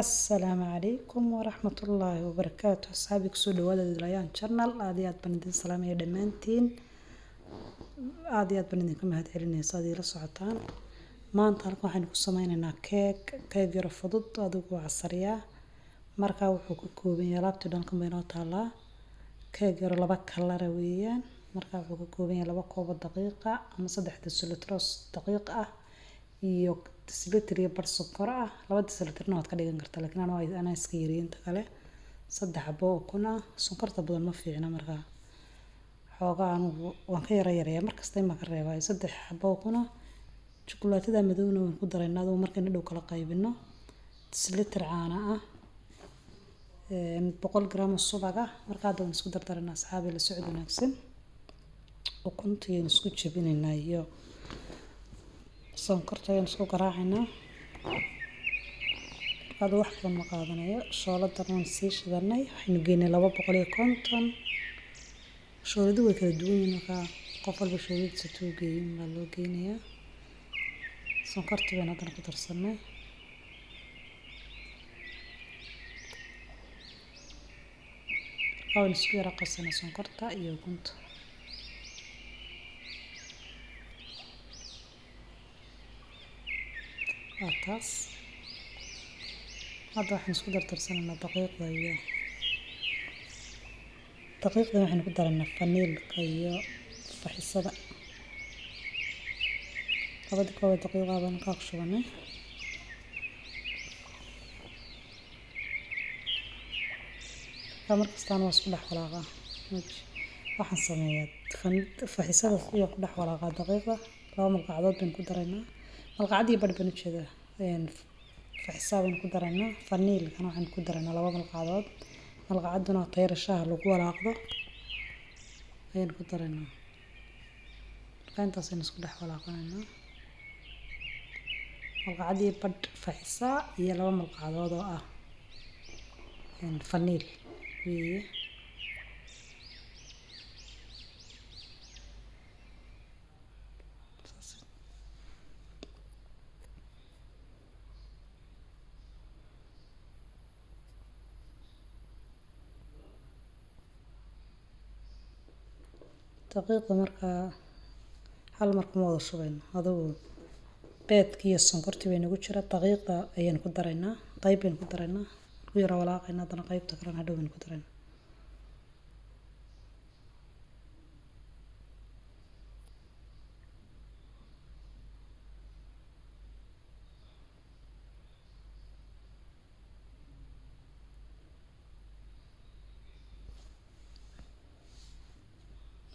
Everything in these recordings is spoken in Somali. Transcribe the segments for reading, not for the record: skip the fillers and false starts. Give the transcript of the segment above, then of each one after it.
Assalaamu calaykum waraxmatullaahi wabarakaatu. Asxaabi, kusoo dhawaada Rayaan Channel. Aad iyo aad baan idin salaamaya dhammaantiin. Aad iyo aad baan idinka mahad celinaya saad iila socotaan. Maanta halkan waxaynu ku sameynaynaa keeg, keeg yaro fudud, adigu casariya. Markaa wuxuu ka kooban yahay alaabtii dhankan bay inoo taalaa. Keeg yaro laba kalara weeyaan. Markaa wuxuu ka kooban yahay 2 koob oo daqiiqa ama 3 desilitros daqiiq ah iyo desilitr iyo bar sonkor ah. 2 desilitrna waad ka dhigan kartaa, laakiin anaa iska yareeyay inta kale. 3 xabo oo ukun ah. Sonkorta badan ma fiicna, markaa xoogaa anugu waan ka yara yareeyaa, markasta imaan ka reebaa. 3 xabo oo ukun ah, shukulaatada madowna waan ku daraynaa adigu markaynu dhow kala qaybino. Desilitr caano ah, 100 gram oo subag ah. Marka hadda waan isku dardaraynaa asxaabi, la socod wanaagsan. Ukunta ayaynu isku jebinaynaa iyo sonkorta ayaynu isku garaacaynaa. Marka hadda wax badan ma qaadanayo. Shooladan waan sii shidanay, waxaynu geynay 250. Shooladu way kala duwan yihiin, markaa qof walba shooladiisa tuu geeyo baa loo geynayaa. Sonkorta baynu haddana ku darsanay. Markaa waynu isku yara qasanay sonkorta iyo ukunta. Waa taas. Hadda waxaan isku dardarsanaynaa daqiiqda iyo daqiiqda waxaynu ku daraynaa faniilka iyo faxisada. 2dii koob ee daqiiqa baan halkaa ku shubanay. Markaa markastaan waa isku dhex walaaqaa. Waxaan sameeyaa faxisada iyo ku dhex walaaqaa daqiiqda. 2 malqacdood baynu ku daraynaa. Malqacad iyo badh baan u jeedaa. Faxisaa baynu ku daraynaa. Faniilkana waxaynu ku daraynaa 2 malqacdood. Malqacadduna waa tayada shaaha lagu walaaqdo ayaynu ku daraynaa. Markaa intaas ayaynu isku dhex walaaqanaynaa. Malqacad iyo badh faxisaa iyo 2 malqacdood oo ah faniil weeye. Daqiiqda markaa hal mar kuma wada shubayno. Adigu beedkii iyo sonkortii bay nagu jira. Daqiiqda ayaynu ku daraynaa, qayb baynu ku daraynaa, ku yara walaaqaynaa, haddana qaybta kalena hadhow baynu ku daraynaa.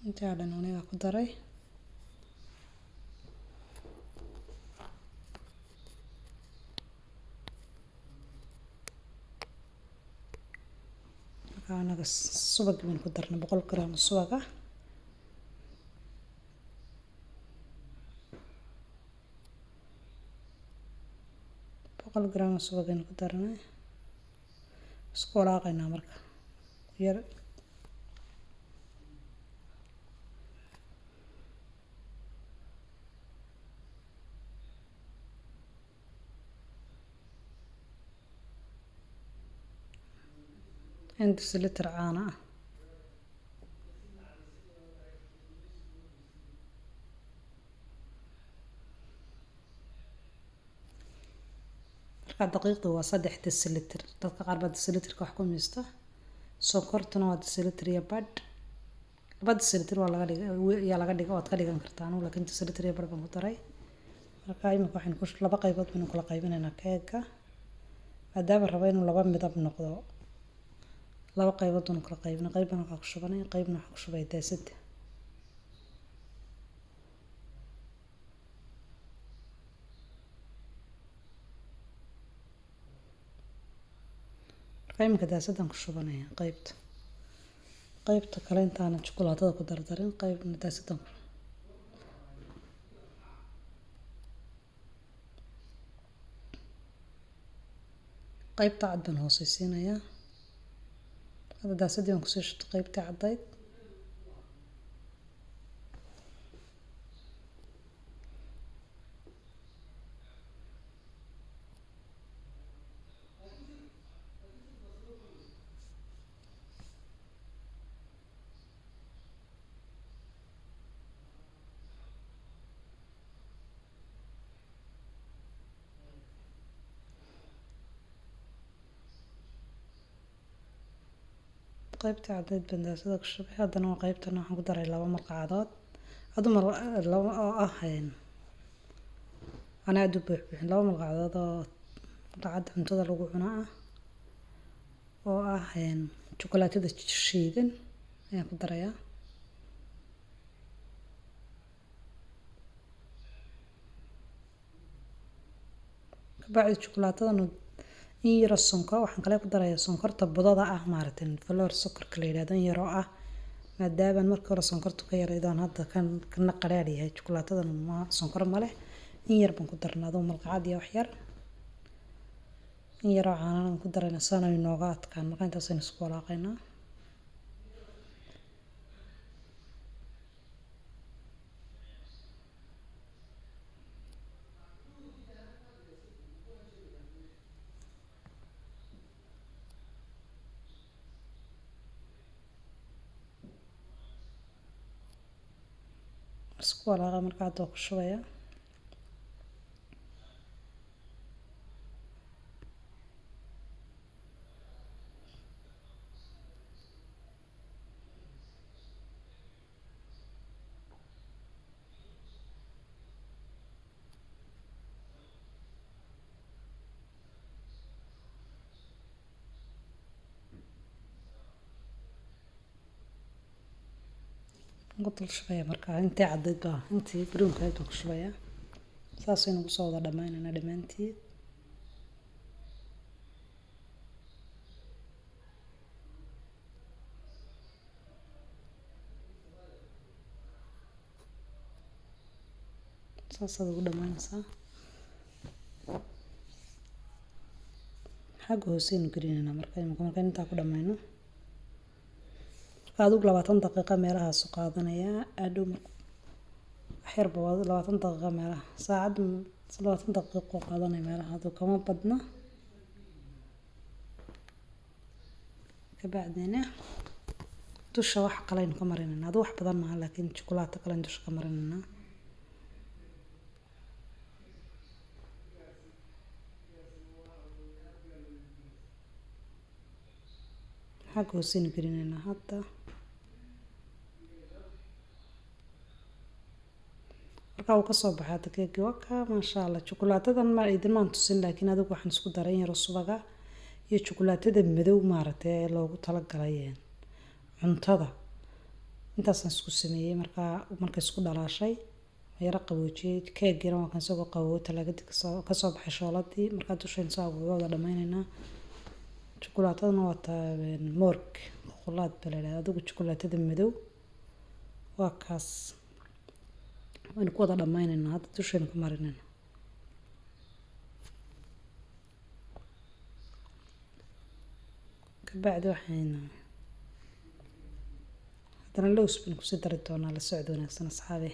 Intaa dhan aniga ku daray. Markaa anaga subag baynu ku darnay 100 gram subag ah. 100 gram subag aynu ku darnay. Isku walaaqaynaa marka yar. Desilitr caano ah. Markaa daqiiqda waa 3 desilitr. Dadka qaar baa desilitrka wax ku miista. Sonkortuna waa desilitr iyo badh. 2 desilitr waa laga dhiga, yaa laga dhiga, waad ka dhigan kartaa anugu, laakiin desilitr iyo badh baan ku daray. Markaa imika waxaynu ku 2 qaybood baynu kala qaybinaynaa keega. Maadaama rabo inuu 2 midab noqdo, 2 qaybood baynu kala qaybinay. Qayb baan halkaa ku shubanay, qaybna waxaan ku shubay daasadda. Markaa imika daasaddan ku shubanaya qaybta. Qaybta kale intaanan shukulaatada ku dardarin, qaybna daasaddan ku. Qaybta cad baan hooseysiinayaa. Hadda daasaddii baan kusii shubtay qaybtii caddayd. Qaybtii caddeyd baan daasada ku shubay. Haddana waa qaybtan waxaan ku daray 2 malqacadood aduma laba oo ah ana aad u buuxbuuxin, 2 malqacadood oo malqacadda cuntada lagu cuno ah oo ah jukulaatada shiidan ayaan ku darayaa. Kabacdi jukulaatadan in yaro sonkor waxaan kale ku darayaa, sonkorta budada ah maaragtay, floor sokorka la yidhaahdo, in yaroo ah, maadaama markii hore sonkortu ka yaraydoon hadda kan kana qadhaadh yahay. Jukulaatadan ma sonkor ma leh, in yar baan ku darnaa, aduu malqacad iyo wax yar, in yaroo caanana ku darayna saana inooga adkaan. Marka intaasaynu isku walaaqaynaa. Isku walaaqa. Marka hadda waa ku shubaya. Ku dul shubaya markaa intii caddeyd baa, intii brownka ahayd baan ku shubayaa. Saasaynu kusoo wada dhammaynaynaa dhammaantiid. Saasaad ugu dhammaynaysaa. Xagga hooseynu gelinaynaa marka imika markaan intaa ku dhammayno. Marka adigu 20 daqiiqo meelahaasu qaadanayaa adhow, wax yarba waa 20 daqiiqo meelaha, saacad 20 daqiiqo qaadanaya meelaha, aduu kama badna. Kabacdina dusha wax kalaynu ka marinaynaa, adu wax badan maaha, laakiin jukulaato kalaynu dusha ka marinaynaa. Xagga hooseynu gelinaynaa hadda. Marka uu kasoo baxay hadda keegii waa kaa, maasha Allah. Jukulaatadan ma idinmaan tusin, laakiin adigu waxaan isku daray in yaro subaga iyo jukulaatada madow maaragtay ee loogu talagalay cuntada, intaasaan isku sameeyey. Markaa marka isku dhalaashay yaro qaboojiyey keegiina, waa kan isagoo qaboobo talaagadii kasoo baxay shooladii. Markaa dushaynu saa uga wada dhammaynaynaa. Jukulaatadana waa taa moork qulaad baa la yidhahdaa, adigu jukulaatada madow waa kaas. Waynu ku wada dhammaynaynaa hadda, dushaynu ka marinaynaa. Kabacdi waxaynu haddana lows baynu kusii dari doonaa. La socod wanaagsan asxaabi.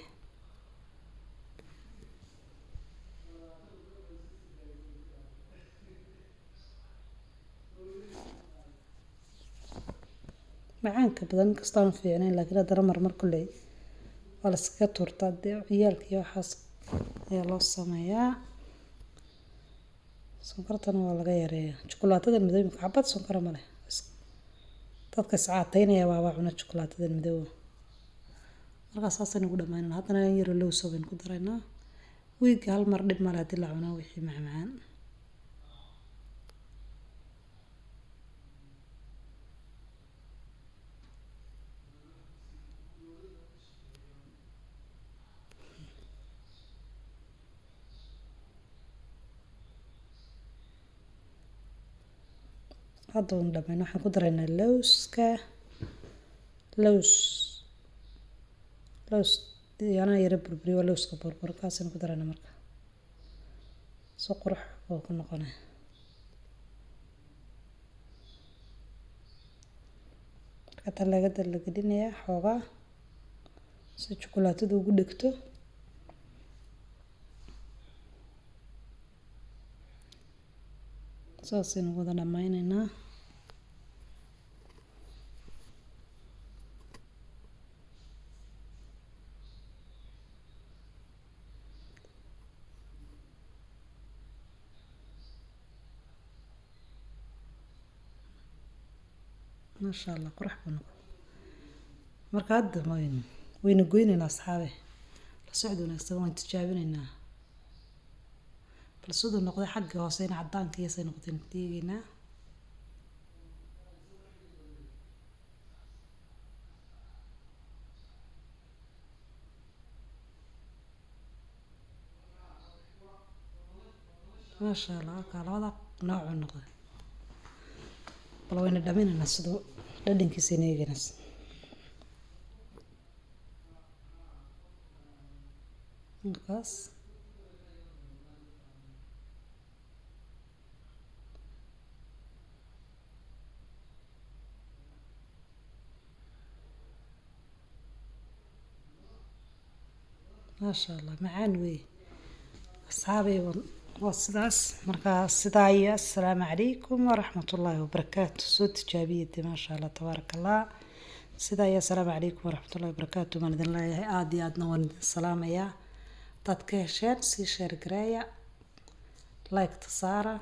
Macaanka badan inkastoo aanu fiicnayn, laakiin haddana marmar kolley waa la iskaga tuurtaa dee, ciyaalka iyo waxaas ayaa loo sameeyaa. Sonkortana waa laga yareeyaa. Jukulaatada madow imika xabad sonkora ma leh. Dadka iscaateynaya baaba cuna jukulaatada madow. Markaa saasaynu ugu dhamaynana. Haddana in yaro lowso baynu ku daraynaa. Wiigga hal mar dhib male haddii la cuno wixii macmacaan. Hadda uun dhamayno, waxaan ku daraynaa lowska, lows lows anaa yara burburiyo, waa lowska burbur, kaasaynu ku daraynaa. Marka si qurux buu ku noqonaya. Marka talaagada la gelinayaa xoogaa si jukulaatadu ugu dhegto. Saasaynu wada dhammaynaynaa. Maasha Allah, qurux buu noqday. Marka hadda waynu goynaynaa, asxaabe, la socod wanaagsan. Waan tijaabinaynaa bal siduu noqday. Xagga hoosena cadaanka iyo say noqdeen eegaynaa. Maasha Allah, halkaa labada noocuu noqday. Bal wayna dhaminaynaa siduu dhadhankiisa eegaynaa. Markaas maasha Allah, macaan wey, asxaabay. Waa sidaas. Markaa sidaa iyo assalaamu calaykum waraxmatullaahi wabarakaatu. Soo tijaabiyade, maasha Allah, tabaaraka Allah. Sidaa iyo assalaamu calaykum waraxmatullahi wabarakaatu baan idin leeyahay. Aada iyo aadna waan idin salaamayaa. Hadaad ka hesheen, sii share gareeya, like ta saara.